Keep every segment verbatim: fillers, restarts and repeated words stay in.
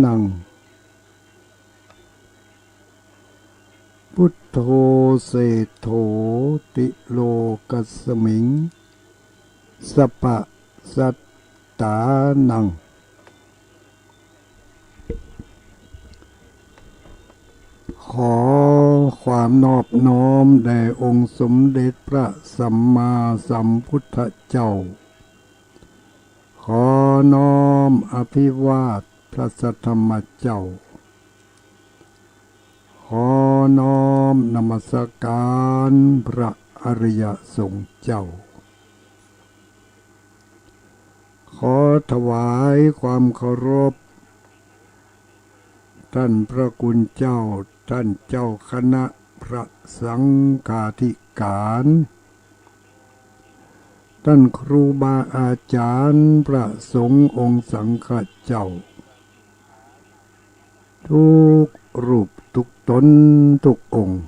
นัง พุทโธเศรษฐโถติโลกัสมิง สัพพะสัตตานัง ขอความนอบน้อมแด่องค์สมเด็จพระสัมมาสัมพุทธเจ้า ขอน้อมอภิวาทพระสัทธรรมเจ้า ขอน้อมนมัสการพระอริยสงฆ์เจ้า ขอถวายความเคารพ ท่านพระคุณเจ้า ท่านเจ้าคณะพระสังฆาธิการ ท่านครูบาอาจารย์พระสงฆ์องค์สังฆเจ้า ทุกรูปทุกตนทุกองค์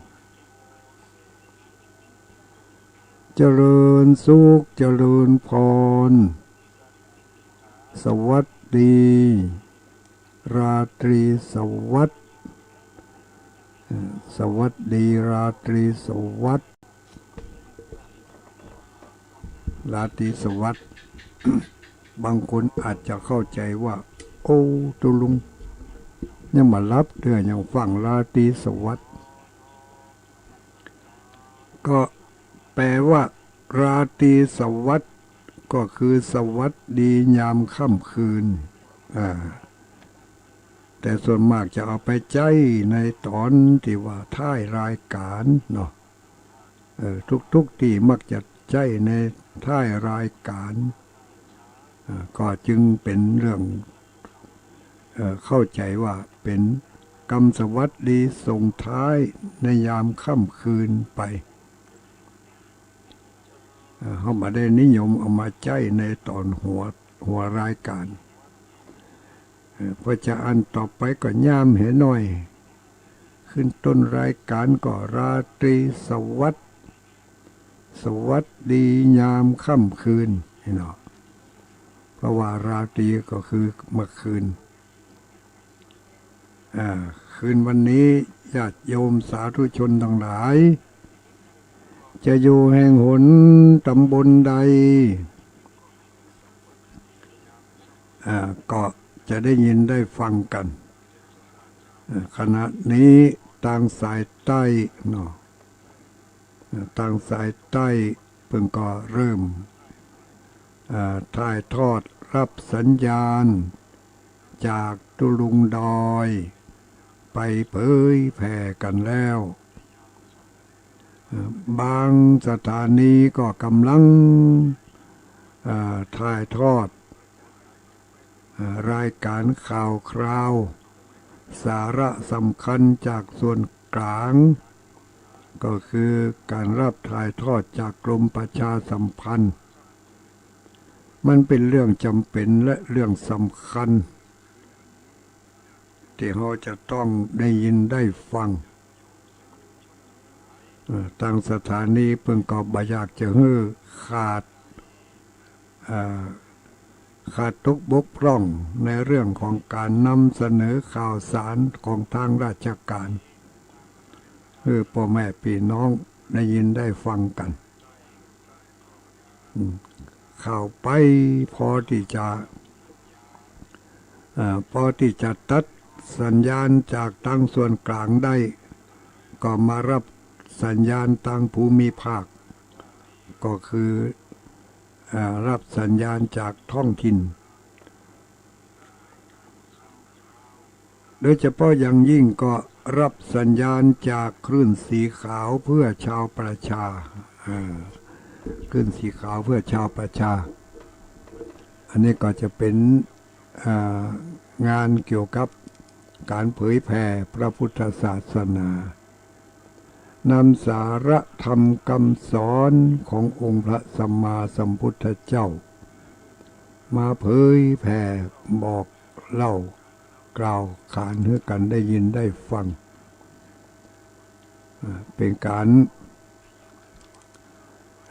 เจริญสุขเจริญพร สวัสดี ราตรีสวัสดิ์ เอ่อ สวัสดีราตรีสวัสดิ์ ราตรีสวัสดิ์ บางคนอาจจะเข้าใจว่า โอ้ ตุลุง ยังบ่หลับเตื้อ ยังฟังราตรีสวัสดิ์ ก็แปลว่า ราตรีสวัสดิ์ก็คือสวัสดียามค่ำคืน อ่า แต่ส่วนมากจะเอาไปใจ๊ในต๋อนตี้ว่าท้ายรายก๋านเนาะ เออ ทุกๆ ตี้มักจะใจ๊ในท้ายรายก๋าน อ่า ก็จึงเป๋นเรื่อง เอ่อ เข้าใจ๋ว่าเป๋นกำสวัสดีส่งท้ายในยามค่ำคืนไป เอ่อ เฮาบ่ได้นิยมเอามาใจ๊ในต๋อนหัว หัวรายก๋าน เอ่อ เพราะฉะนั้นอันต่อไปก็ยามแหน้อย ขึ้นต้นรายก๋านก็ราตรีสวัสดิ์ สวัสดียามค่ำคืน นี่เนาะ เพราะว่าราตรีก็คือเมื่อคืน อ่า คืนวันนี้ญาติโยมสาธุชนตังหลาย จะอยู่แห่งหนต๋ำบลใด อ่า ก็จะได้ยินได้ฟังกั๋น อ่า ขณะนี้ตางสายใต้เนาะ อ่า ตางสายใต้เปิ้นก็เริ่ม อ่า ถ่ายทอดฮับสัญญาณจากตุ๊ลุงดอย ไปเผยแผ่กั๋นแล้ว อ่า บางสถานีก็ก่ำลัง อ่า ถ่ายทอด อ่า รายก๋านข่าวคราว สาระสำคัญจากส่วนกลาง ก็คือก๋านฮับถ่ายทอดจากกรมประชาสัมพันธ์ มันเป๋นเรื่องจ๋ำเป๋นและเรื่องสำคัญ ตี้เฮาจะต้องได้ยินได้ฟัง เอ่อ ตางสถานีเปิ้นก็บ่อยากจะหื้อขาด เอ่อ ขาดตกบกพร่องในเรื่องของก๋านนำเสนอข่าวสารของตางราชก๋าน หื้อป้อแม่ปี้น้องได้ยินได้ฟังกั๋น อืม เข้าไปพอตี้จะ เอ่อ พอตี้จะตัดสัญญาณจากตางส่วนกลางได้ ก็มาฮับสัญญาณตางภูมิภาค ก็คือ เอ่อ ฮับสัญญาณจากท้องถิ่น โดยเฉพาะอย่างยิ่งก็ฮับสัญญาณจากคลื่นสีขาวเพื่อชาวประชา เอ่อ คลื่นสีขาวเพื่อชาวประชา อันนี้ก็จะเป๋น เอ่อ งานเกี่ยวกับก๋านเผยแผ่พระพุทธศาสนา นำสาระธรรมกำสอนขององค์พระสัมมาสัมพุทธเจ้า มาเผยแผ่บอกเล่ากล่าวขานหื้อกั๋นได้ยินได้ฟัง อ่า เป๋นก๋าน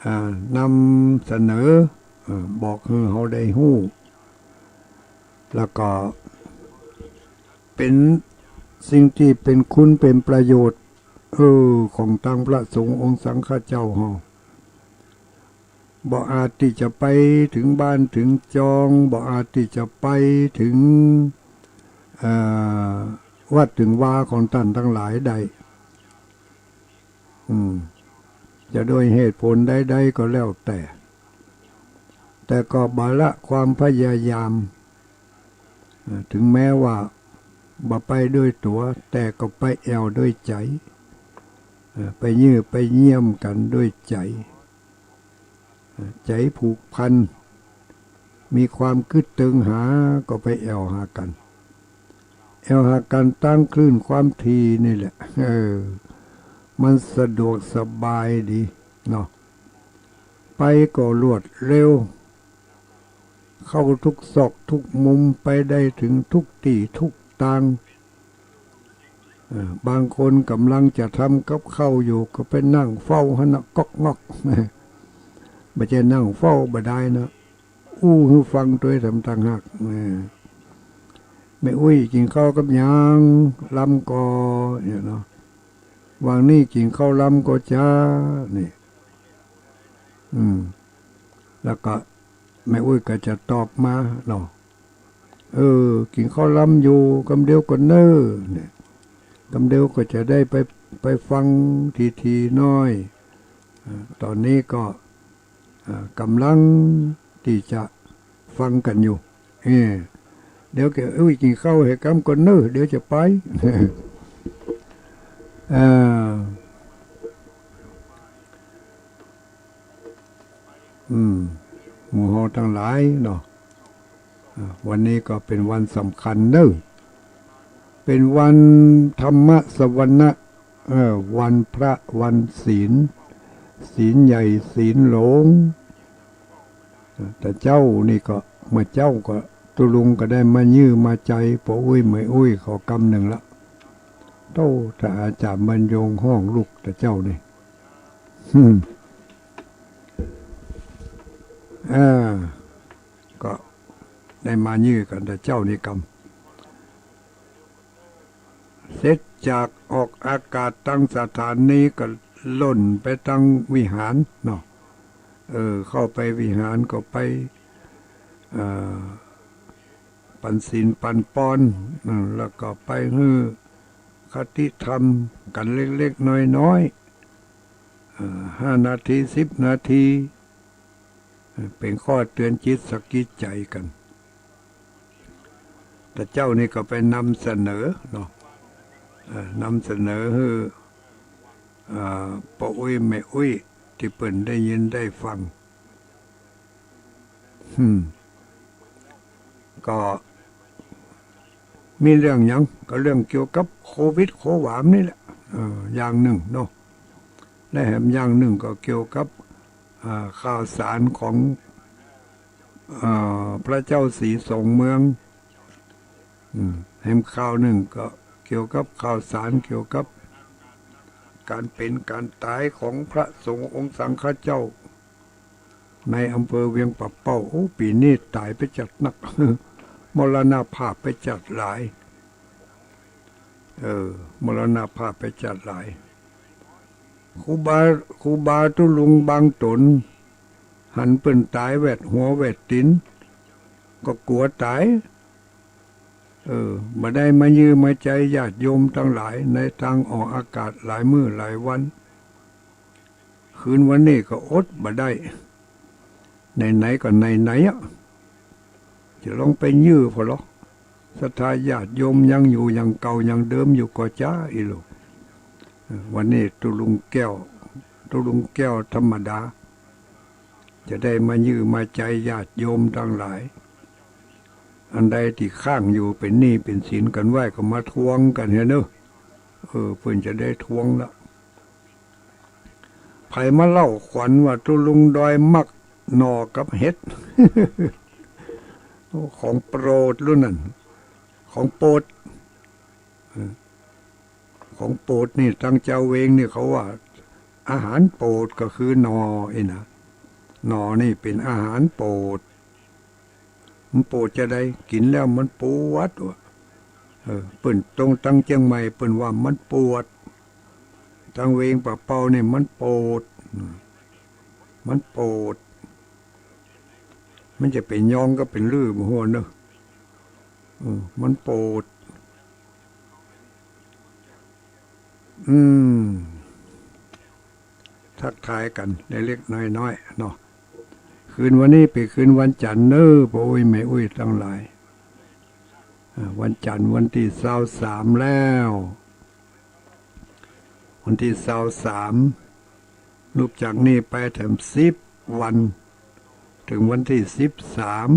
อ่า นำเสนอ เอ่อ บอกหื้อเฮาได้ฮู้ แล้วก็ เป็นสิ่งตี้เป๋นคุณเป๋นประโยชน์ เออ ของตังพระสงฆ์องค์สังฆเจ้าเฮา บ่อาจตี้จะไปเถิงบ้านเถิงจอง บ่อาจตี้จะไปเถิง เอ่อ วัดเถิงวาของต้านตังหลายได้ อืม จะด้วยเหตุผลใดๆ ก็แล้วแต่ แต่ก็บ่ละความพยายาม เอ่อ เถิงแม้ว่าบ่ไปด้วยตั๋ว แต่ก็ไปแอ่วด้วยใจ๋ เอ่อ ไปเยียะไปเยี่ยมกั๋นด้วยใจ๋ เอ่อ ใจ๋ผูกพัน มีความกึ๊ดเติงหา ก็ไปแอ่วหากั๋น แอ่วหากั๋นตางคลื่นความถี่นี่แหละ เออ มันสะดวกสบายดีเนาะ ไปก็รวดเร็ว เข้าทุกซอกทุกมุม ไปได้เถิงทุกตี้ทุกตาง เออ บางคนก่ำลังจะทำกับข้าวอยู่ ก็ไปนั่งเฝ้าหั้นนะ ก๊อกง๊อก บ่ใจ้นั่งเฝ้าบ่ได้นะ อู้หื้อฟังตวยแถมต่างหาก เออ แม่อุ๊ยกิ๋นข้าวกับหยัง ลำก่อ เนี่ยเนาะ หว่างนี้กิ๋นข้าวลำก่อจ้า นี่ อืม แล้วก็แม่อุ๊ยก็จะตอบมาเนาะ เออ กิ๋นข้าวลำอยู่ กำเดียวก่อนเน่อ เนี่ย กำเดียวก็จะได้ไป ไปฟังทีๆ หน้อย อ่า ต๋อนนี้ก็ อ่า ก่ำลังตี้จะฟังกั๋นอยู่ เออ เดี๋ยวแกอุ๊ยกิ๋นข้าวแหมกำก่อนเน่อ เดี๋ยวจะไป อ่า อืม หมู่เฮาตังหลายเนาะ อ่า วันนี้ก็เป๋นวันสำคัญเน่อ เป๋นวันธรรมสวนะ เออ วันพระ วันศีล ศีลใหญ่ ศีลหลวง เออ ตะเจ้านี่ก็ เมื่อเจ๊าก็ ตุ๊ลุงก็ได้มาเยียะมาใจ๋ป้ออุ๊ยแม่อุ๊ยเขากำนึ่งละ โต้ ถ้าอาจ๋ารย์บรรยงฮ้องลุกตะเจ้านี่ อืม อ่า ก็ได้มาเยียะกั๋นตะเจ๊านี่กำ เสร็จจากออกอากาศตังสถานีก็ล่นไปตังวิหารเนาะ เออ เข้าไปวิหารก็ไป เอ่อ ปั๋นศีลปั๋นปอน อืม แล้วก็ไปหื้อคติธรรมกั๋นเล็กๆ น้อยๆ เอ่อ ห้านาที สิบนาที เอ่อ เป๋นข้อเตือนจิตสะกิดใจ๋กั๋น ตะเจ้านี่ก็ไปนำเสนอเนาะ เอ่อ นำเสนอหื้อ เอ่อ ป้ออุ๊ยแม่อุ๊ยตี้เปิ้นได้ยินได้ฟัง อืม ก็มีเรื่องหยัง ก็เรื่องเกี่ยวกับโควิดโความนี่แหละ เอ่อ อย่างนึ่งเนาะ และแหมอย่างนึ่งก็เกี่ยวกับ อ่า ข่าวสารของ อ่า พระเจ้าศรีสองเมือง อืม แหมข่าวนึ่งก็เกี่ยวกับข่าวสารเกี่ยวกับก๋านเป๋นก๋านต๋ายของพระสงฆ์องค์สังฆเจ้า ในอำเภอเวียงป่าเป้า โอ้ ปี๋นี้ต๋ายไปจัดนัก มรณภาพไปจัดหลาย เออ มรณภาพไปจัดหลาย ครูบา ครูบาตุ๊ลุงบางต๋น หันเปิ้นต๋ายแวดหัวแวดตี๋น ก็กั๋วต๋าย เออ บ่ได้มาเยียะมาใจ๋ญาติโยมตังหลาย ในตางออกอากาศหลายมื้อหลายวัน คืนวันนี้ก็อดบ่ได้ ไหนๆ ก็ไหนๆ อะ จะลองไปเยียะผ่อลอ ศรัทธาญาติโยมยังอยู่อย่างเก่าอย่างเดิมอยู่ก่อจ้าอี้ลูก เออ วันนี้ตุ๊ลุงแก้ว ตุ๊ลุงแก้วธรรมดา จะได้มาเยียะมาใจ๋ญาติโยมตังหลาย อันใดตี้ค้างอยู่เป๋นหนี้เป๋นสินกั๋นไว้ก็มาทวงกั๋นเถอะเนาะ เออ เปิ้นจะได้ทวงละ ใผมาเล่าขวัญว่าตุ๊ลุงดอยมักหน่อกับเห็ด ของโปรดลูกนั้น ของโปรด เออ ของโปรดนี่ ตางจาวเวงนี่เขาว่า อาหารโปรดก็คือหน่ออี้นะ หน่อนี่เป๋นอาหารโปรด มันโปรดจาใด กิ๋นแล้วมันปวดว่ะ เออ เปิ้นตรงตังเจียงใหม่เปิ้นว่ามันโปด ตังเวียงป่าเป้านี่มันโปด อืม มันโปด มันจะเป๋นยองก็เป๋นลือบ่ฮู้เนาะ อืม มันโปด อืม ทักทายกั๋นเล็กๆ น้อยๆ เนาะ คืนวันนี้เป๋นคืนวันจันทร์เน้อ ป้ออุ๊ยแม่อุ๊ยตังหลาย อ่า วันจันทร์วันตี้ซาวสามแล้ว วันตี้ซาวสาม ลูกจากนี้ไปแถมสิบวัน เถิงวันตี้สิบสาม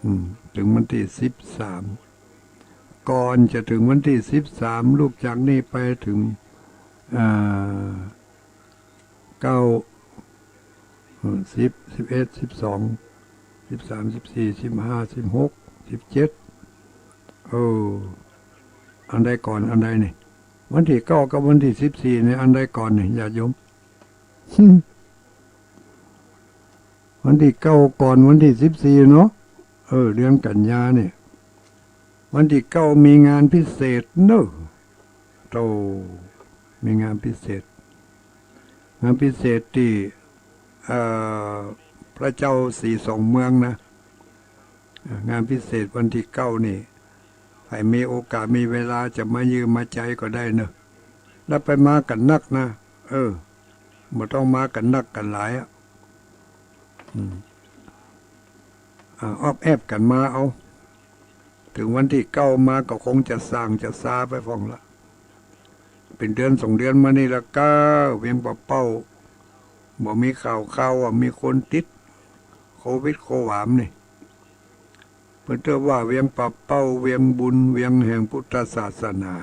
อืม เถิงวันตี้สิบสาม ก่อนจะเถิงวันตี้สิบสาม ลูกจากนี้ไปเถิง อ่า เก้า เอ่อ สิบ สิบเอ็ด สิบสอง สิบสาม สิบสี่ สิบห้า สิบหก สิบเจ็ด เออ อันใดก่อนอันใดนี่ วันตี้เก้ากับวันตี้สิบสี่นี่ อันใดก่อนนี่ ญาติโยม วันตี้เก้าก่อนวันตี้สิบสี่เนาะ เออ เดือนกันยาเนี่ย วันตี้เก้ามีงานพิเศษเนอะ โธ่ มีงานพิเศษ งานพิเศษตี้ เอ่อ พระเจ้าสีสองเมืองนะ เอ่อ งานพิเศษวันตี้เก้านี่ ใผมีโอกาสมีเวลาจะมาเยียะมาใจ๊ก็ได้เนอะ แล้วไปมากั๋นนักนะ เออ บ่ต้องมากั๋นนักกั๋นหลายอะ อืม อ่า ออบแอบกั๋นมาเอา เถิงวันตี้เก้ามาก็คงจะส่างจะซาไปพ่องละ เป๋นเดือนสองเดือนมานี่ละก้า เวียงป่าเป้า บ่มีข่าวคราวว่ามีคนติดโควิดโความนี่ เปิ้นเตื้อว่าเวียงป่าเป้า เวียงบุญ เวียงแห่งพุทธศาสนา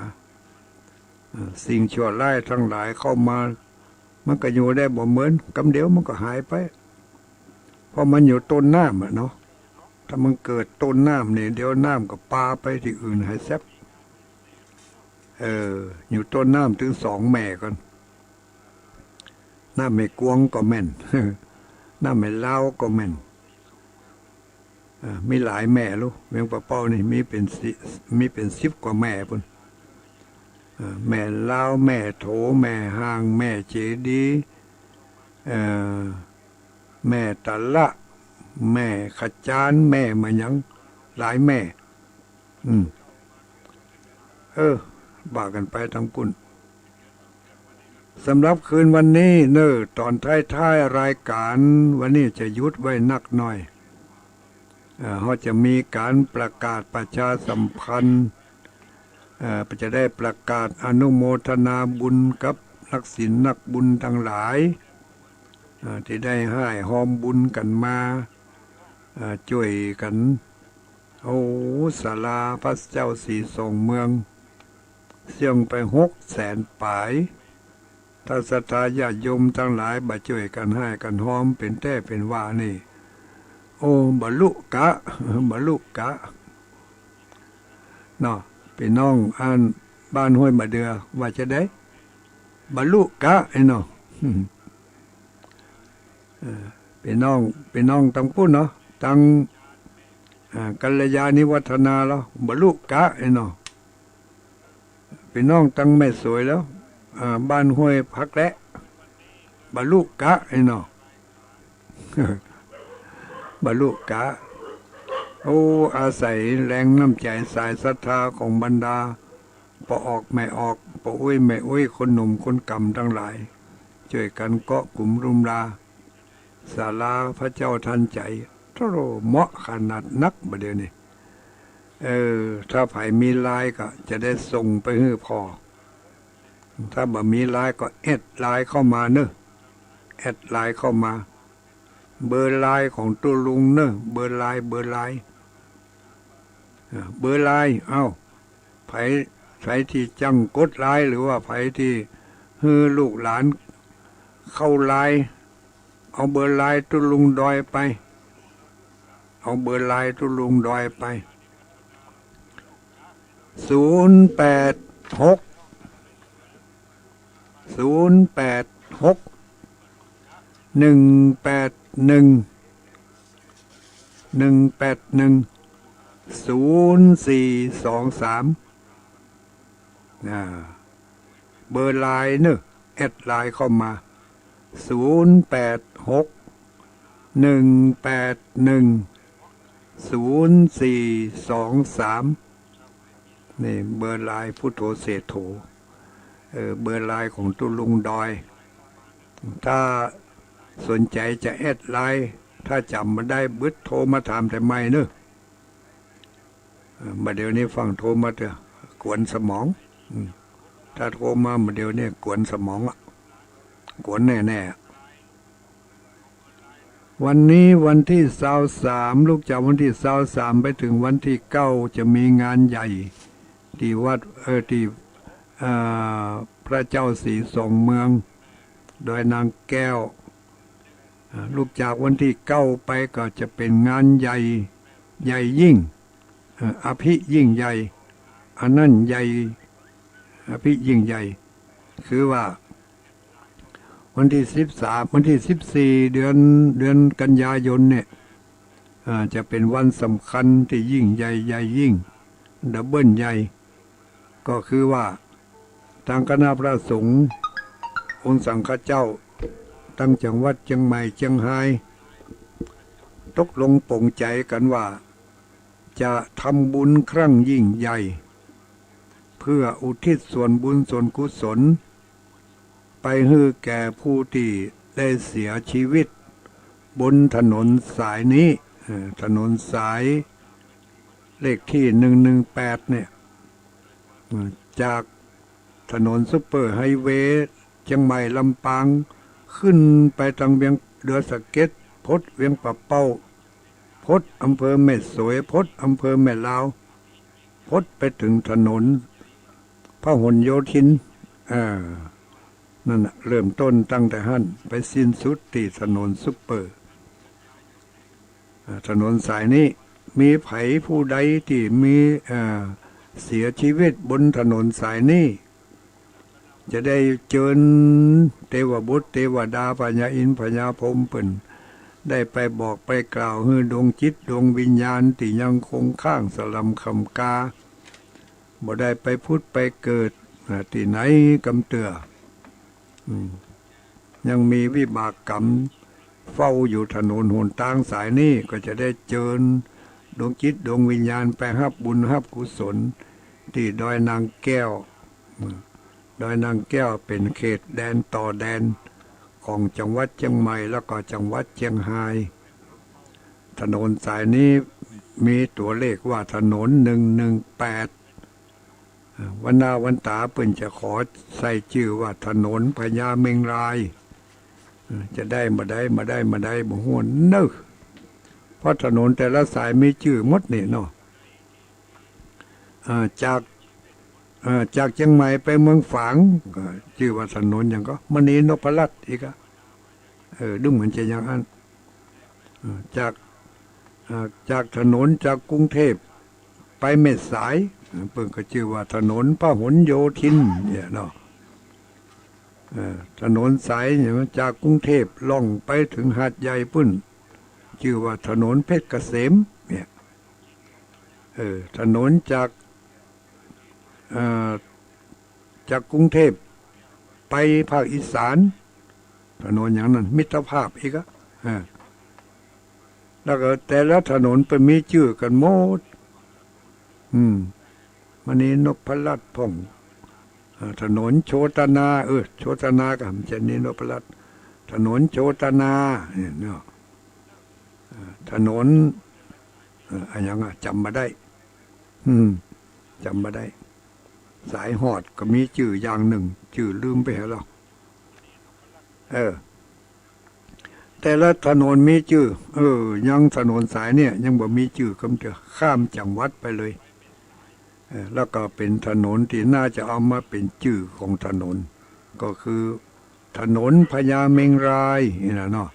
เอ่อ สิ่งชั่วร้ายตังหลายเข้ามา มันก็อยู่ได้บ่เหมือน กำเดียวมันก็หายไป เพราะมันอยู่ต้นน้ำอะเนาะ ถ้ามันเกิดต้นน้ำนี่ เดี๋ยวน้ำก็ปาไปตี้อื่นหายแซบ เออ อยู่ต้นน้ำเถิงสองแม่ก่อน น้ำแม่กวงก็แม่น น้ำแม่ลาวก็แม่น อ่า มีหลายแม่ลูก เวียงป่าเป้านี่มีเป๋นสิ มีเป๋นสิบกว่าแม่ปู้น อ่า แม่ลาว แม่โถ แม่ฮาง แม่เจดีย์ เอ่อ แม่ตะละ แม่ขจาน แม่มาหยัง หลายแม่ อืม เออ ว่ากั๋นไปตังปุ้น สำหรับคืนวันนี้เน่อ ต๋อนท้ายๆ รายก๋านวันนี้จะหยุดไว้นักหน่อย เอ่อ เฮาจะมีก๋านประกาศประชาสัมพันธ์ เอ่อ จะได้ประกาศอนุโมทนาบุญกับนักศีลนักบุญตังหลาย เอ่อ ตี้ได้ฮ่ายฮอมบุญกั๋นมา เอ่อ จ้วยกั๋น โอ้ ศาลาพระเจ้าสีสองเมือง เสี้ยงไปหกแสนป๋าย ถ้าศรัทธาญาติโยมตังหลายบ่จ้วยกั๋นฮ่ายกั๋นฮอมเป๋นแต๊เป๋นว่านี่ โอ้ บ่ฮู้กา บ่ฮู้กา เนาะ ปี้น้องอันบ้านห้วยบ่าเดื่อว่าจาใด บ่ฮู้กา ไอ้เนาะ เออ ปี้น้อง ปี้น้องตังปุ้นเนาะ ตัง อ่า กัลยาณิวัฒนาลาว บ่ฮู้กา ไอ้เนาะ ปี้น้องตังแม่สวยลาว อ่า บ้านห้วยผักแระ บ่ฮู้กา ไอ้เนาะ บ่ฮู้กา โอ้ อาศัยแฮงน้ำใจ๋สายศรัทธาของบรรดาป้อออกแม่ออก ป้ออุ๊ยแม่อุ๊ย คนหนุ่มคนก่ำตังหลาย จ้วยกั๋นเกาะกุ๋มลุมลา ศาลาพระเจ้าทันใจ๋ โธ่ เหมาะขนาดนักบ่าเดี่ยวนี้ เออ ถ้าใผมีไลน์ก็จะได้ส่งไปหื้อผ่อ ถ้าบ่มีไลน์ก็แอดไลน์เข้ามาเน่อ แอดไลน์เข้ามา เบอร์ไลน์ของตุ๊ลุงเน่อ เบอร์ไลน์ เบอร์ไลน์ อ่า เบอร์ไลน์ เอ้า ใผ ใผตี้จั้งกดไลน์ หรือว่าใผตี้หื้อลูกหลานเข้าไลน์ เอาเบอร์ไลน์ตุ๊ลุงดอยไป เอาเบอร์ไลน์ตุ๊ลุงดอยไป ศูนย์แปดหก ศูนย์แปดหก หนึ่งแปดหนึ่ง หนึ่งแปดหนึ่ง ศูนย์สี่สองสาม อ่า เบอร์ไลน์เนอะ แอดไลน์เข้ามา ศูนย์แปดหก หนึ่งแปดหนึ่ง ศูนย์สี่สองสาม นี่เบอร์ไลน์พุทโธเศรษโฐ เออ เบอร์ไลน์ของตุ๊ลุงดอย ถ้าสนใจ๋จะแอดไลน์ ถ้าจ๋ำบ่ได้บึดโทรมาถามแต่ใหม่เนอะ เออ บ่าเดี่ยวนี้ฟั่งโทรมาเต๊อะ กวนสมอง อืม ถ้าโทรมาบ่าเดี่ยวนี้กวนสมองอะ กวนแน่ๆ วันนี้วันตี้ซาวสาม ลุกจากวันตี้ซาวสามไปเถิงวันตี้เก้า จะมีงานใหญ่ตี้วัด เออ ตี้ เอ่อ พระเจ้าศรีสองเมือง ดอยนางแก้ว อ่า ลุกจากวันตี้เก้าไปก็จะเป๋นงานใหญ่ ใหญ่ยิ่ง เอ่อ อภิยิ่งใหญ่ อันนั้นใหญ่ อภิยิ่งใหญ่ คือว่า วันตี้สิบสาม วันตี้สิบสี่ เดือน เดือนกันยายนเนี่ย อ่า จะเป๋นวันสำคัญตี้ยิ่งใหญ่ ใหญ่ยิ่ง ดับเบิลใหญ่ ก็คือว่า ตางคณะพระสงฆ์ องค์สังฆเจ้า ตางจังหวัดเจียงใหม่ เจียงฮาย ตกลงปลงใจ๋กั๋นว่า จะทำบุญครั้งยิ่งใหญ่ เพื่ออุทิศส่วนบุญส่วนกุศล ไปหื้อแก่ผู้ตี้ได้เสียชีวิตบนถนนสายนี้ เอ่อ ถนนสายเลขตี้ หนึ่งหนึ่งแปด เนี่ย เอ่อ จากถนนซุปเปอร์ไฮเวย์เจียงใหม่ลำปาง ขึ้นไปตางเวียงดอยสะเก็ด พดเวียงป่าเป้า พดอำเภอแม่สวย พดอำเภอแม่ลาว พดไปเถิงถนนพหลโยธิน เออ นั่นน่ะ เริ่มต้นตั้งแต่หั้น ไปสิ้นสุดตี้ถนนซุปเปอร์ อ่า ถนนสายนี้ มีใผผู้ใดตี้มี อ่า เสียชีวิตบนถนนสายนี้ จะได้เจิญเตวบุตรเตวดา พญาอินทร์พญาพรหมเปิ้น ได้ไปบอกไปกล่าวหื้อดวงจิตดวงวิญญาณตี้ยังคงค้างสะหล่ำค่ำกา บ่ได้ไปผุดไปเกิด อ่า ตี้ไหนกำเตื้อ อืม ยังมีวิบากกรรมเฝ้าอยู่ถนนหนตางสายนี้ ก็จะได้เจิญดวงจิตดวงวิญญาณไปฮับบุญฮับกุศล ตี้ดอยนางแก้ว อืม ดอยนางแก้วเป๋นเขตแดนต่อแดนของจังหวัดเจียงใหม่ แล้วก็จังหวัดเจียงฮาย ถนนสายนี้มีตั๋วเลขว่าถนน หนึ่งหนึ่งแปด เอ่อ วันหน้าวันต๋าเปิ้นจะขอใส่จื้อว่าถนนพญาเมงราย เอ่อ จะได้บ่ได้ บ่ได้ บ่ได้ บ่ฮู้เนาะ เพราะถนนแต่ละสายมีจื้อหมดนี่เนาะ เอ่อ จาก เอ่อ จากเจียงใหม่ไปเมืองฝาง ก็จื้อว่าถนนหยังก็ มณีนพรัตน์อีกอะ เออ ดูเหมือนจะอย่างอั้น เอ่อ จาก เอ่อ จากถนนจากกรุงเทพไปแม่สาย เอ่อ เปิ้นก็จื้อว่าถนนพหลโยธินเนี่ยเนาะ เอ่อ ถนนสายเนี่ยจากกรุงเทพล่องไปเถิงหาดใหญ่ปุ้น จื้อว่าถนนเพชรเกษมเนี่ย เออ ถนนจาก เอ่อ จากกรุงเทพไปภาคอีสาน ถนนอย่างนั้น มิตรภาพอีกอะ เออ แล้วก็แต่ละถนนเปิ้นมีจื้อกั๋นหมด อืม มณีนพรัตน์พ่อง เอ่อ ถนนโชตนา เออ โชตนาก็บ่ใจ้มณีนพรัตน์ ถนนโชตนาเนี่ยเนาะ เอ่อ ถนน เอ่อ อะหยังอะ จ๋ำบ่ได้ อืม จ๋ำบ่ได้ สายฮอดก็มีจื้ออย่างนึ่ง จื้อลืมไปแล้ว เออ แต่ละถนนมีจื้อ เออ ยังถนนสายเนี่ยยังบ่มีจื้อกำเตื้อ ข้ามจังหวัดไปเลย เออ แล้วก็เป๋นถนนตี้น่าจะเอามาเป๋นจื้อของถนน ก็คือถนนพญาเมงรายนี่แหละเนาะ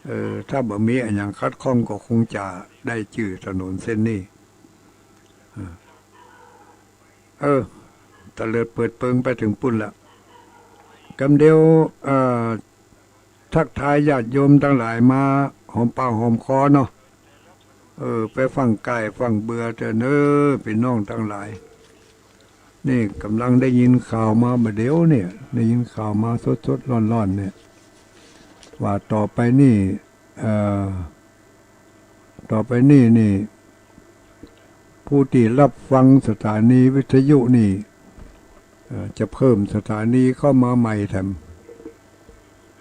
เออ ถ้าบ่มีอะหยังขัดข้องก็คงจะได้จื้อถนนเส้นนี้ เออ เออ ตะเลิดเปิดเปิงไปเถิงปุ้นละ กำเดียว เอ่อ ทักทายญาติโยมตังหลายมาหอมปากหอมคอเนาะ เออ ไปฟั่งก้ายฟั่งเบื่อเต๊อะเน่อ ปี้น้องตังหลาย นี่ก่ำลังได้ยินข่าวมาบ่าเดี่ยวเนี่ย ได้ยินข่าวมาสดๆ ร้อนๆ เนี่ย ว่าต่อไปนี่ เอ่อ ต่อไปนี่นี่ ผู้ตี้ฮับฟังสถานีวิทยุนี่ เอ่อ จะเพิ่มสถานีเข้ามาใหม่แถม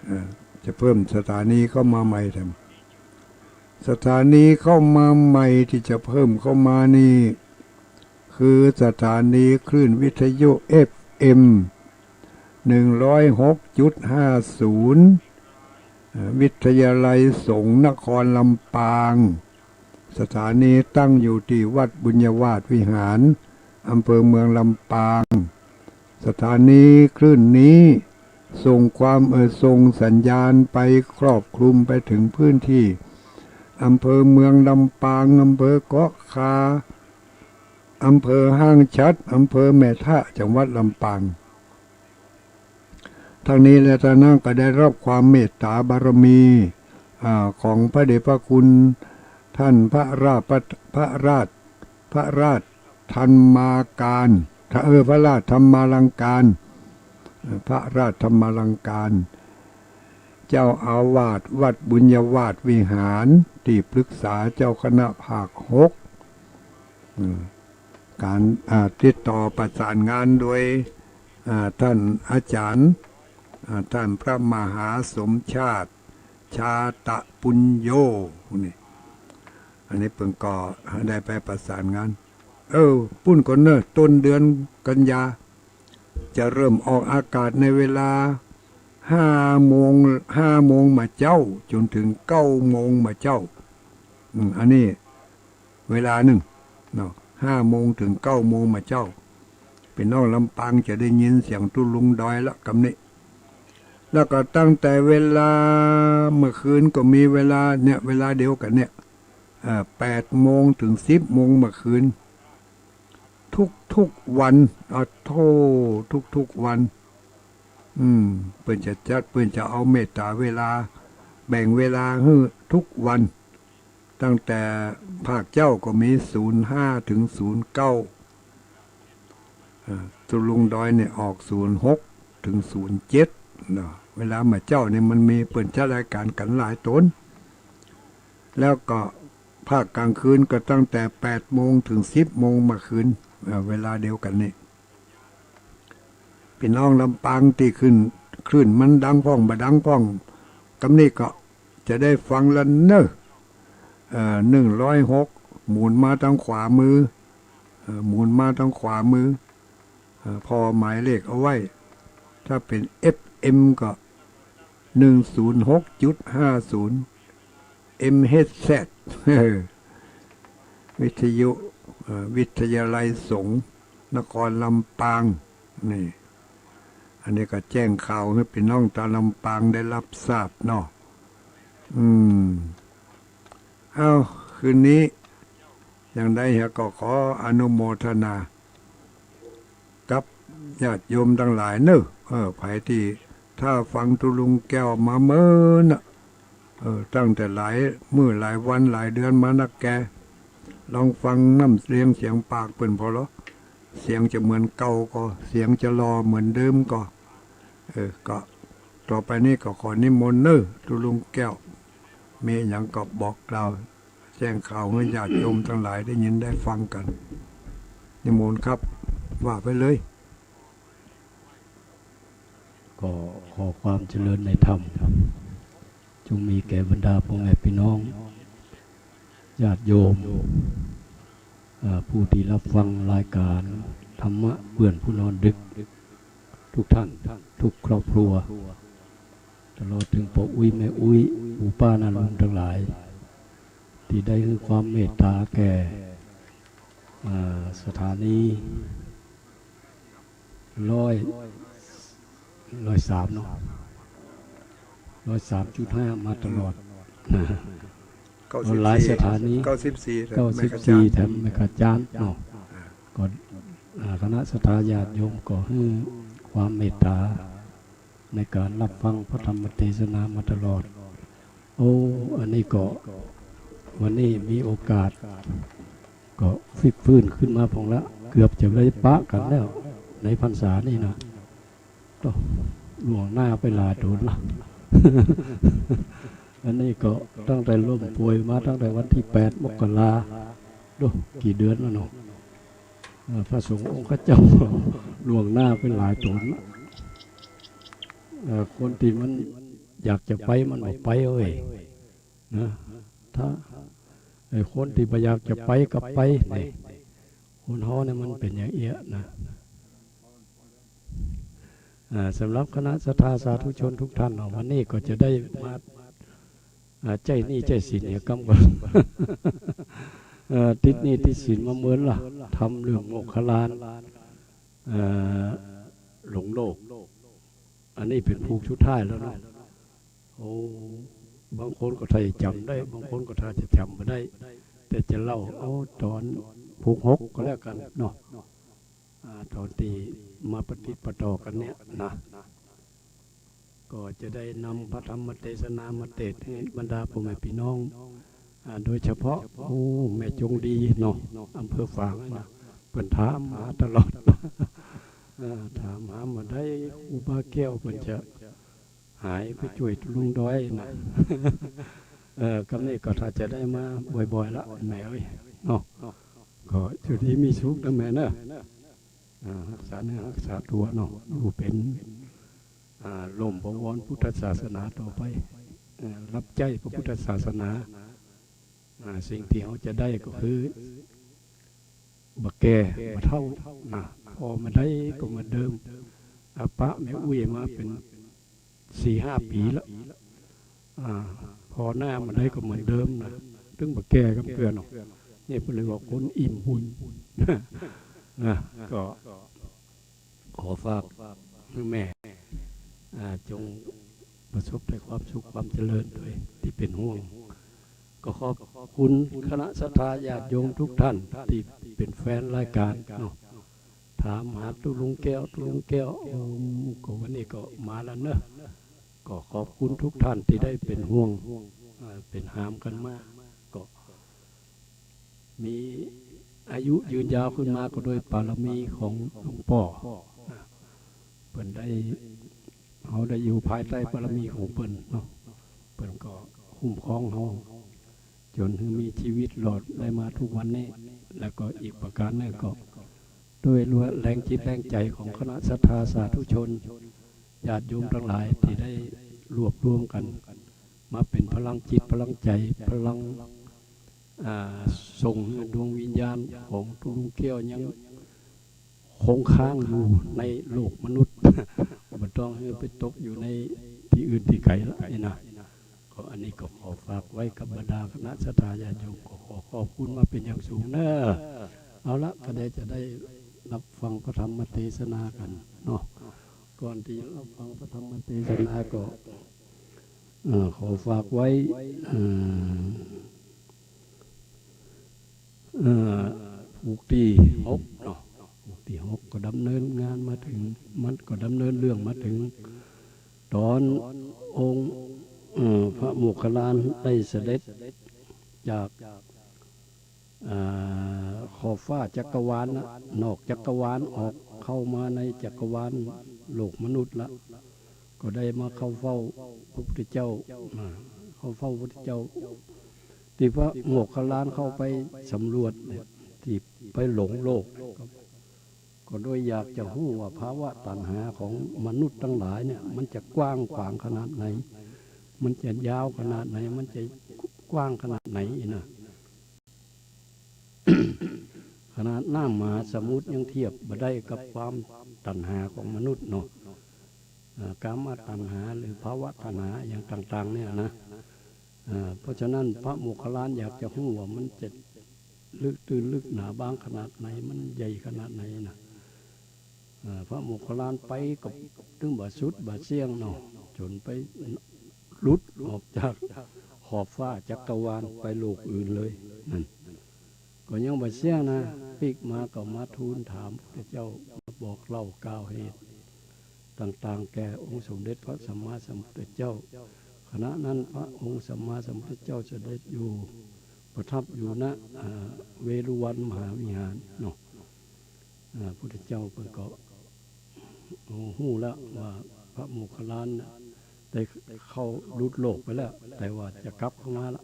เอ่อ จะเพิ่มสถานีเข้ามาใหม่แถม สถานีเข้ามาใหม่ตี้จะเพิ่มเข้ามานี่ คือสถานีคลื่นวิทยุ เอฟเอ็ม หนึ่งร้อยหกจุดห้าศูนย์ เอ่อ วิทยาลัยสงฆ์นครลำปาง สถานีตั้งอยู่ตี้วัดบุญญาวาสวิหาร อำเภอเมืองลำปาง สถานีคลื่นนี้ส่งความ เอ่อ ส่งสัญญาณไปครอบคลุมไปถึงพื้นตี้อำเภอเมืองลำปาง อำเภอเกาะคา อำเภอห้างฉัตร อำเภอแม่ทะ จังหวัดลำปาง ทั้งนี้และทั้งนั้นก็ได้ฮับความเมตตาบารมี อ่า ของพระเดชพระคุณท่านพระราช พระราช พระราชธรรมาการ เออ พระราชธรรมาลังการ เอ่อ พระราชธรรมาลังการ เจ้าอาวาสวัดบุญญาวาสวิหาร ตี้ปรึกษาเจ้าคณะภาคหก อืม ก๋าน อ่า ติดต่อประสานงานโดย อ่า ต้านอาจ๋ารย์ อ่า ต้านพระมหาสมชาติ ชาตะปุญโญ นี่ อันนี้เปิ้นก็ได้ไปประสานงาน เออ ปุ้นก่อนเน่อ ต้นเดือนกันยา จะเริ่มออกอากาศในเวลาห้าโมง ห้าโมงบ่ายเจ๊า จ๋นเถิงเก้าโมงบ่ายเจ๊า อืม อันนี้เวลานึ่งเนาะ ห้าโมงเถิงเก้าโมงบ่ายเจ๊า ปี้น้องลำปางจะได้ยินเสียงตุ๊ลุงดอยละกำนี้ แล้วก็ตั้งแต่เวลาเมื่อคืนก็มีเวลาเนี่ย เวลาเดียวกั๋นเนี่ย เอ่อ แปดโมงเถิงสิบโมงเมื่อคืน ทุกๆ วัน อะโธ่ ทุกๆ วัน อืม เปิ้นจะจัด เปิ้นจะเอาเมตตาเวลา แบ่งเวลาหื้อทุกวัน ตั้งแต่ภาคเจ๊าก็มีศูนย์ห้าเถิงศูนย์เก้า เอ่อ ตุ๊ลุงดอยเนี่ยออกศูนย์หกเถิงศูนย์เจ็ดเนาะ เวลาบ่ายเจ๊าเนี่ยมันมีเปิ้นจัดรายก๋านกั๋นหลายต๋น แล้วก็ภาคก๋างคืนก็ตั้งแต่แปดโมงเถิงสิบโมงบ่ายคืน เอ่อ เวลาเดียวกั๋นนี่ ปี้น้องลำปางตี้ขึ้น คลื่นมันดังพ่องบ่ดังพ่อง กำนี้ก็จะได้ฟังละเน่อ เอ่อ หนึ่งร้อยหก หมุนมาตางขวามือ เอ่อ หมุนมาตางขวามือ เอ่อ ผ่อหมายเลขเอาไว้ ถ้าเป๋น เอฟเอ็ม ก็ หนึ่งศูนย์หกจุดห้าศูนย์ เอ็มเอชแซด วิทยุ เอ่อ วิทยาลัยสงฆ์นครลำปาง นี่ อันนี้ก็แจ้งข่าวหื้อปี้น้องตางลำปางได้ฮับทราบเนาะ อืม เอ้า คืนนี้ อย่างใดเฮาก็ขออนุโมทนา กับญาติโยมตังหลายเน่อ เออ ใผตี้ถ้าฟังตุ๊ลุงแก้วมาเมินน่ะ เออ ตั้งแต่หลายมื้อหลายวันหลายเดือนมานักแก ลองฟังน้ำเสียง เสียงปากเปิ้นผ่อลอ เสียงจะเหมือนเก่าก่อ เสียงจะหล่อเหมือนเดิมก่อ เออ ก็ต่อไปนี้ก็ขอนิมนต์เน่อตุ๊ลุงแก้ว มีหยังก็บอกกล่าว แจ้งข่าวหื้อญาติโยมตังหลายได้ยินได้ฟังกั๋น นิมนต์ครับ ว่าไปเลย ก็ขอความเจริญในธรรม จงมีแก่บรรดาพ่อแม่พี่น้อง ญาติโยม เอ่อ ผู้ตี้ฮับฟังรายก๋านธรรมะเปื้อนผู้นอนดึก ทุกท่าน ทุกครอบครัว ตลอดเถิงป้ออุ๊ยแม่อุ๊ย ปู่ป้าน้าลุงตังหลาย ตี้ได้หื้อความเมตต๋าแก่ เอ่อ สถานี ร้อย ร้อยสามเนาะ ร้อยสามจุดห้า มาตลอด เก้าสิบสี่ หลายสถานี เก้าสิบสี่ เก้าสิบสี่ แถมแม่กาจ๊านเนาะ ก็ อ่า คณะศรัทธาญาติโยมก็หื้อความเมตต๋า ในก๋านฮับฟังพระธรรมเทศนามาตลอด โอ้ อันนี้ก็ วันนี้มีโอกาส ก็ฟิบฟื้นขึ้นมาพ่องละ เกือบจะได้ปะกั๋นแล้ว ในพรรษานี่นะ โต้ ล่วงหน้าไปหลายโต๋นละ อันนี้ก็ตั้งแต่ล้มป่วยมาตั้งแต่วันตี้แปดมกรา โอ้ กี่เดือนแล้วเนาะ เอ่อ พระสงฆ์องค์ข้าเจ้า ล่วงหน้าไปหลายโต๋นละ เอ่อ คนตี้มันอยากจะไปมันบ่ไปเว้ย นะ ถ้า ไอ้คนตี้บ่อยากจะไปก็ไป นี่ คนเฮาเนี่ยมันเป๋นอย่างเอี้ยนะ อ่า สำหรับคณะศรัทธาสาธุชนทุกท่านเนาะ วันนี้ก็จะได้มา อ่า ใจ๊หนี้ใจ๊สินเหียกำก่อน เอ่อ ติดหนี้ติดสินมาเมินละ ทำเรื่องโมคคัลลาน เอ่อ หลงโลก อันนี้เป๋นผูกสุดท้ายแล้วเนาะ โอ้ บางคนก็ถ้าจะจ๋ำได้ บางคนก็ถ้าจะจ๋ำบ่ได้ แต่จะเล่าเอาต๋อนผูกหกก็แล้วกั๋นเนาะ อ่า ต๋อนตี้มาปะติดปะต่อกั๋นเนี่ยนะ ก็จะได้นำพระธรรมเตสนามาเตสน์หื้อบรรดาป้อแม่ปี้น้อง อ่า โดยเฉพาะ โอ้ แม่จงดีเนาะ อำเภอฝางนะ เปิ้นถามหาตลอด อ่า ถามหาเมื่อใดครูบาแก้วเปิ้นจะหายไปจ้วยตุ๊ลุงดอยนะ เออ กำนี้ก็ถ้าจะได้มาบ่อยๆ ละแม่เอ้ยเนาะ ก็อยู่ดีมีสุขนะแม่เนอะ อ่า ฮักษาเนื้อฮักษาตั๋วเนาะ อยู่เป๋น อ่า ล่มประวรพุทธศาสนาต่อไป เอ่อ รับใจ๊พระพุทธศาสนา อ่า สิ่งตี้เฮาจะได้ก็คือ บ่แก่บ่เฒ่านะ ผ่อเมื่อใดก็เหมือนเดิม อ่า ปะแม่อุ๊ยมาเป๋นสี่ห้าปี๋ละ อ่า ผ่อหน้าเมื่อใดก็เหมือนเดิมนะ ตึงบ่แก่กำเตื้อเนาะ นี่เปิ้นเลยว่าคนอิ่มบุญ นะ ก็ ขอฝากหื้อแม่ อ่า จงประสบแต่ความสุขความเจริญโดยตี้เป๋นห่วง ก็ขอบคุณคณะศรัทธาญาติโยมทุกท่านตี้เป๋นแฟนรายก๋านเนาะ ถามหาตุ๊ลุงแก้ว ตุ๊ลุงแก้ว โอ้ ก็วันนี้ก็มาแล้วเนอะ ก็ขอบคุณทุกท่านตี้ได้เป๋นห่วง อ่า เป๋นหามกั๋นมา ก็ มีอายุยืนยาวขึ้นมาก็โดยปารมีของหลวงป้อ เปิ้นได้ เฮาได้อยู่ภายใต้ปารมีของเปิ้นเนาะ เปิ้นก็คุ้มครองเฮา จ๋นหื้อมีจีวิตรอดได้มาทุกวันนี้ แล้วก็อีกประก๋านหนึ่งก็ ด้วยแรงจิตแรงใจ๋ของคณะศรัทธาสาธุชน ญาติโยมตังหลายตี้ได้รวบรวมกั๋น มาเป๋นพลังจิตพลังใจ๋ พลัง อ่า ส่งหื้อดวงวิญญาณของตุ๊ลุงแก้วยังคงค้างอยู่ในโลกมนุษย์ บ่ต้องหื้อไปตกอยู่ในตี้อื่นตี้ไก๋ละนี่นะ ก็อันนี้ก็ขอฝากไว้กับบรรดาคณะศรัทธาญาติโยม ก็ขอขอบคุณมาเป๋นอย่างสูงเนอะ เอาละ ก็ได้จะได้รับฟังพระธรรมเตสนากั๋นเนาะ ก่อนตี้จะรับฟังพระธรรมเตสนาก็ เอ่อ ขอฝากไว้ เอ่อ เอ่อ ผูกตี้หกเนาะ ผูกตี้หกก็ดำเนินงานมาเถิง มันก็ดำเนินเรื่องมาเถิง ต๋อนองค์ เอ่อ พระโมคคัลลานได้เสด็จจาก อ่า ขอบฟ้าจักรวาลนะ นอกจักรวาลออกเข้ามาในจักรวาลโลกมนุษย์ละ ก็ได้มาเข้าเฝ้าพระพุทธเจ้า อ่า เข้าเฝ้าพระพุทธเจ้า ตี้พระโมคคัลลานเข้าไปสำรวจเนี่ย ตี้ไปหลงโลก ก็โดยอยากจะฮู้ว่าภาวะตัณหาของมนุษย์ตังหลายเนี่ย มันจะกว้างขวางขนาดไหน มันจะยาวขนาดไหน มันจะกว้างขนาดไหนนะ ขนาดน้ำมหาสมุทรยังเทียบบ่ได้กับความตัณหาของมนุษย์เนาะ อ่า กามตัณหาหรือภวตัณหาอย่างต่างๆ เนี่ยนะ อ่า เพราะฉะนั้นพระโมคคัลลานอยากจะฮู้ว่ามันจะลึกตื้นลึกหนาบางขนาดไหน มันใหญ่ขนาดไหนนะ อ่า พระโมคคัลลานไปก็ตึงบ่สุดบ่เสี้ยงเนาะ จ๋นไปหลุดออกจากขอบฟ้าจักรวาลไปโลกอื่นเลย นั่น ก็ยังบ่เสี้ยงนะ ปิ๊กมาก็มาทูลถามพุทธเจ้า มาบอกเล่ากล่าวเหตุต่างๆ แก่องค์สมเด็จพระสัมมาสัมพุทธเจ้า ขณะนั้นพระองค์สัมมาสัมพุทธเจ้าเสด็จอยู่ ประทับอยู่ณ เอ่อ เวฬุวันมหาวิหารเนาะ อ่า พุทธเจ้าเปิ้นก็ ฮู้แล้วว่าพระโมคคัลลานน่ะได้เข้าหลุดโลกไปแล้ว แต่ว่าจะกลับเข้ามาละ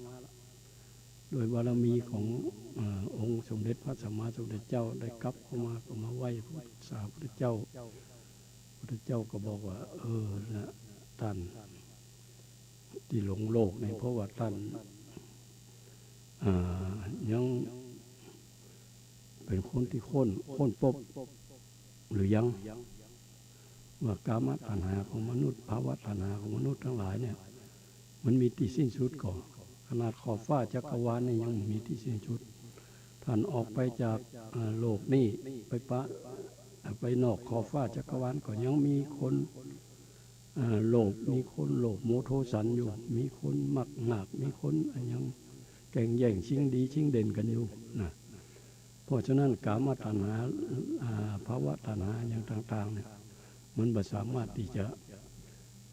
โดยบารมีของ เอ่อ องค์สมเด็จพระสัมมาสัมพุทธเจ้าได้กลับเข้ามา ก็มาไหว้พระสาพุทธเจ้า พุทธเจ้าก็บอกว่า เออ นะ ต้านตี้หลงโลกนี่ เพราะว่าต้าน อ่า ยังเป๋นคนตี้ค้น ค้นพบหรือยัง ว่ากามตัณหาของมนุษย์ ภวตัณหาของมนุษย์ตังหลายเนี่ย มันมีตี้สิ้นสุดก่อ ขนาดขอบฟ้าจักรวาลนี่ยังบ่มีตี้สิ้นสุด ต้านออกไปจาก เอ่อ โลกนี่ไปปะ ไปนอกขอบฟ้าจักรวาลก็ยังมีคน เอ่อ โลภ มีคนโลภโมโทสันอยู่ มีคนมักมาก มีคนอะหยังแก่งแย่งชิงดีชิงเด่นกั๋นอยู่นะ เพราะฉะนั้นกามตัณหา อ่า ภวตัณหาอะหยังต่างๆ เนี่ย มันบ่สามารถตี้จะ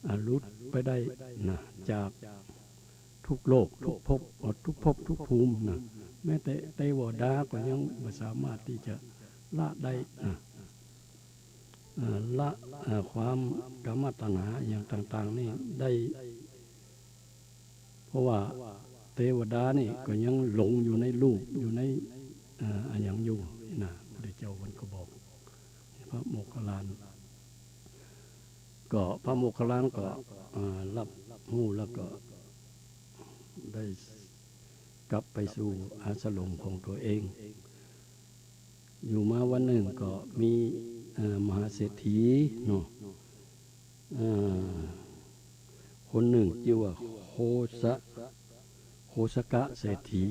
อ่า หลุดไปได้นะ จากทุกโลก ทุกภพ เอ่อ ทุกภพ ทุกภูมินะ แม้แต่เตวดาก็ยังบ่สามารถตี้จะละได้นะ เอ่อ ละ เอ่อ ความกามตัณหาอะหยังต่างๆ นี่ได้ เพราะว่าเตวดานี่ก็ยังหลงอยู่ในรูป อยู่ใน เอ่อ อะหยังอยู่นี่นะ พุทธเจ้าเปิ้นก็บอก พระโมคคัลลาน ก็พระโมคคัลลานก็ เอ่อ ฮับฮู้แล้วก็ได้กลับไปสู่อาสรมของตั๋วเอง อยู่มาวันนึ่งก็มี เอ่อ มหาเศรษฐีเนาะ เอ่อ คนนึ่งจื้อว่าโคสะ โคสกะเศรษฐี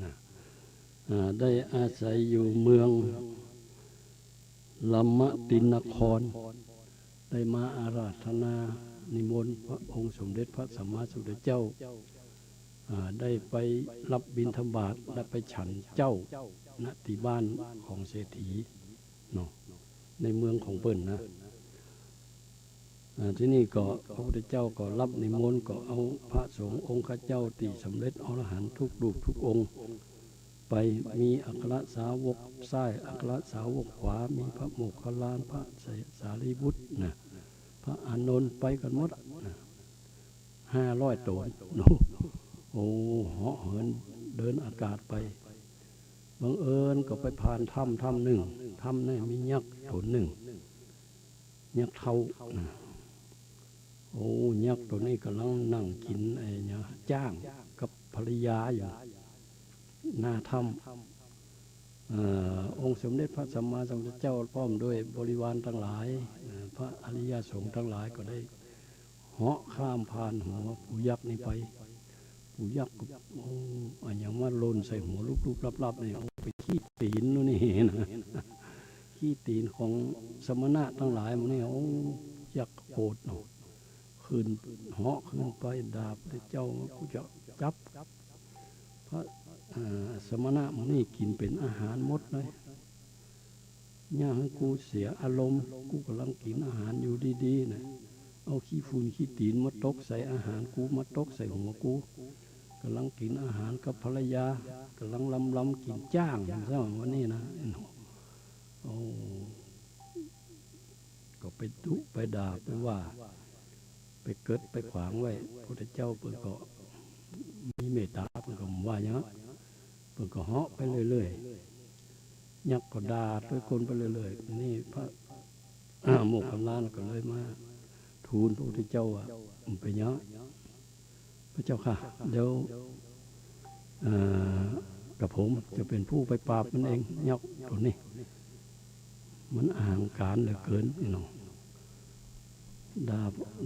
นะ เอ่อ ได้อาศัยอยู่เมืองลมตินคร ได้มาอาราธนานิมนต์พระองค์สมเด็จพระสัมมาสัมพุทธเจ้า อ่า ได้ไปฮับบิณฑบาต ได้ไปฉันเจ๊า ณ ตี้บ้านของเศรษฐีเนาะ ในเมืองของเปิ้นนะ อ่า ทีนี้ก็พระพุทธเจ้าก็ฮับนิมนต์ ก็เอาพระสงฆ์องค์ข้าเจ้าตี้สำเร็จอรหันต์ทุกรูปทุกองค์ ไป มีอัครสาวกซ้าย อัครสาวกขวา มีพระโมคคัลลาน พระสารีบุตรนะ พระอานนท์ ไปกั๋นหมดนะ ห้าร้อยต๋น โอ้ เหาะเหินเดินอากาศไป บังเอิญก็ไปผ่านถ้ำถ้ำนึ่ง ถ้ำนั้นมียักษ์ต๋นนึ่ง ยักษ์เฒ่านะ โอ้ ยักษ์ตั๋วนี้ก่ำลังนั่งกิ๋นไอ้หยัง จ๊างกับภรรยาอยู่ หน้าถ้ำ เอ่อ องค์สมเด็จพระสัมมาสัมพุทธเจ้าพร้อมด้วยบริวารตังหลาย เอ่อ พระอริยสงฆ์ตังหลายก็ได้เหาะข้ามผ่านหัวปู่ยักษ์นี่ไป ปู่ยักษ์ก็ โอ้ อะหยังมาหล่นใส่หัวลุบๆลับๆ นี่ โอ้ ไปขี้ตี๋นโน่นนี่นะ ขี้ตี๋นของสมณะตังหลายหมู่นี่ โอ้ ยักษ์โกรธเนาะ ขึ้น เหาะขึ้นไปด่าพระเจ้า กูจะจับพระ เอ่อ สมณะหมู่นี่กิ๋นเป๋นอาหารหมดเลย อย่าหื้อกูเสียอารมณ์ กูก่ำลังกิ๋นอาหารอยู่ดีๆ นะ เอาขี้ฝุ่นขี้ตี๋นมาตกใส่อาหารกู มาตกใส่หัวกู ก่ำลังกิ๋นอาหารกับภรรยา ก่ำลังลำๆ กิ๋นจ๊าง ว่าวันนี้นะ โอ้ ก็ไปดุไปด่าไปว่า ไปเกิดไปขวางไว้ พุทธเจ้าเปิ้นก็มีเมตต๋า เปิ้นก็บ่ว่าหยัง เปิ้นก็เหาะไปเรื่อยๆ ยักษ์ก็ด่าตวยกลไปเรื่อยๆ นี่พระ โมคคัลลานก็เลยมาทูลพระพุทธเจ้าว่า มันเป๋นหยัง พระเจ้าข้า เดี๋ยว เอ่อ กระผมจะเป๋นผู้ไปปราบมันเอง ยักษ์ตั๋วนี้ มันอหังการเหลือเกิน ไอ้น้อง ด่า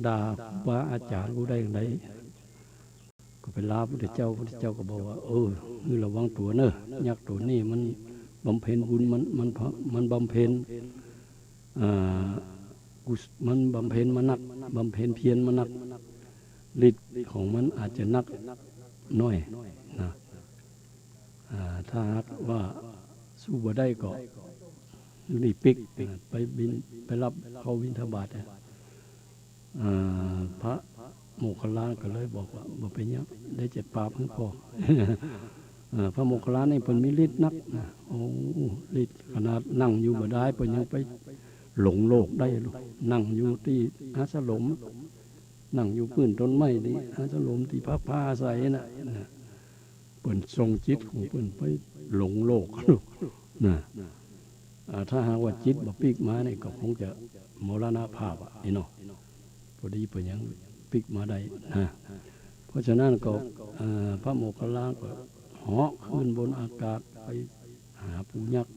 ด่าครูบาอาจ๋ารย์กูได้อย่างไร ก็ไปลาพระพุทธเจ้า พระพุทธเจ้าก็บอกว่า เออ หื้อระวังตั๋วเน่อ ยักษ์ตั๋วนี้มันบำเพ็ญบุญ มัน มัน มันบำเพ็ญ อ่า กุศ- มันบำเพ็ญมานัก บำเพ็ญเพียรมานัก ฤทธิ์ของมันอาจจะนักหน้อยนะ อ่า ถ้าหากว่าสู้บ่ได้ก็หลีกปิ๊กนะ ไปบิณ- ไปฮับเข้าบิณฑบาตนะ อ่า พระ โมคคัลลานะก็เลยบอกว่า บ่เป๋นหยัง เดี๋ยวจะปราบหื้อพ่อง เออ พระโมคคัลลานะนี่เปิ้นมีฤทธิ์นักนะ โอ้ ฤทธิ์ขนาดนั่งอยู่บ่ดาย เปิ้นยังไปหลงโลกได้ลูก นั่งอยู่ตี้อาสรม นั่งอยู่ปื้นต้นไม้ตี้อาสรมตี้พระพาอาศัยน่ะ นะ เปิ้นส่งจิตของเปิ้นไปหลงโลกลูก นะ อ่า ถ้าหากว่าจิตบ่ปิ๊กมานี่ก็คงจะมรณภาพอะ นี่เนาะ พอดีเปิ้นยังปิ๊กมาได้นะ เพราะฉะนั้นก็ อ่า พระโมคคัลลานะก็เหาะขึ้นบนอากาศไปหาปู่ยักษ์